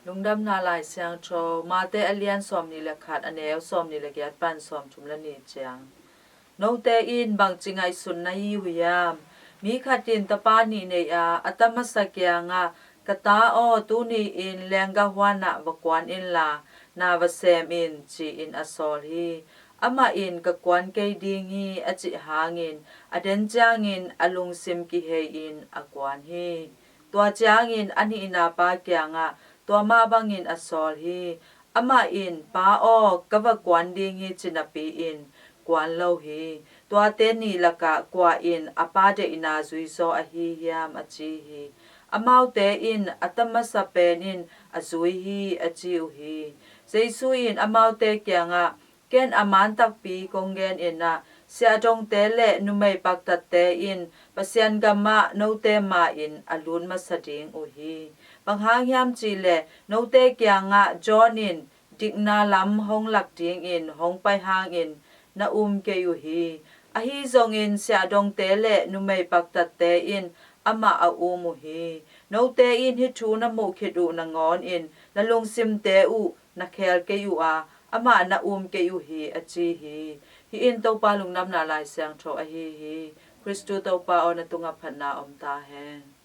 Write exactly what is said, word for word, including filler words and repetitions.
Lungdamna Lai Siangtho, Mate a lian sawmnih le khat, a neu sawmnih le giat pan sawmthum le nih ciang. Note in bangci ngaihsun na hi uh hiam? Mi khat in tapa nih nei a, a ta masa kiangah, "Ka ta aw, tuni-in lenggah huanah va kuan inla, na va sem in," ci-in a sawl hi. Amah in, "Ka kuan kei ding hi," a cih hangin, a den ciangin a lungsim kihei-in a kuan hi. Tua ciangin a nihna pa kiangah tua mah bangin a sawl hi. Amah in, "Pa aw, ka va kuan ding hi," ci napi-in kuan lo hi. Tuate nih lakah kua in a pa deihna zuizaw ahi hiam, a ci hi. Amaute in, "A ta masa pen in a zui hi," a ci uh hi. Jesu in amaute kiangah, "Ken a man takpi kong gen in ah, siahdongte le numei paktatte in Pasian gamah note ma-in a lut masa ding uh hi. Bang hang hiam cihleh note kiangah John in dikna lam hong lak dingin hong pai hangin na um kei uh hi. Ahi zongin siahdongte le numei paktatte in amah a um uh hi. Note in hih thu na muh khit uh nangawnin na lungsimte uh na khel kei uh a, amah na um kei uh hi," a ci hi. Hih in Topa Lungdamna Lai Siangtho ahi hi. Khristu Topa aw, na tungah phatna om ta hen.